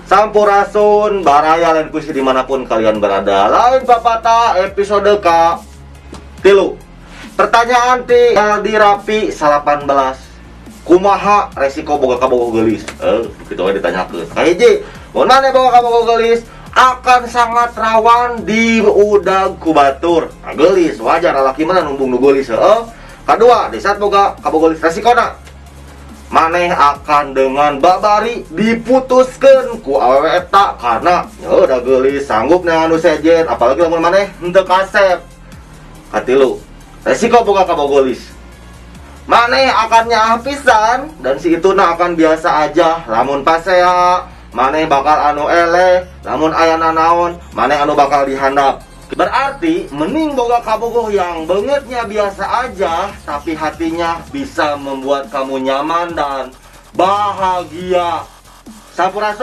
Sampurasun, baraya lain puisi dimanapun kalian berada. Lain Papata episode ka-3. Pertanyaan ti Aldi Rapi 18. Kumaha resiko boga kabogoh geulis? Kitu we ditanyakeun. Kahiji, mun maneh boga kabogoh geulis akan sangat rawan diudag ku batur. Nah, geulis wajar, lalaki mana numbung nu geulis, heuh. Kadua, di saat boga kabogoh geulis, resikona maneh akan dengan babari diputuskeun ku awewe eta karena ya udah geulis, sanggup neangan nu sejen, apalagi lamun maneh henteu kasep. Katilu, resiko boga kabogoh geulis, maneh akan nyaah pisan dan si ituna akan biasa aja. Lamun pasea, maneh bakal anu eleh. Lamun aya nanaon, maneh anu bakal dihandap. Berarti mending boga kabogoh yang beungeutnya biasa aja, tapi hatinya bisa membuat kamu nyaman dan bahagia. Sampurasun.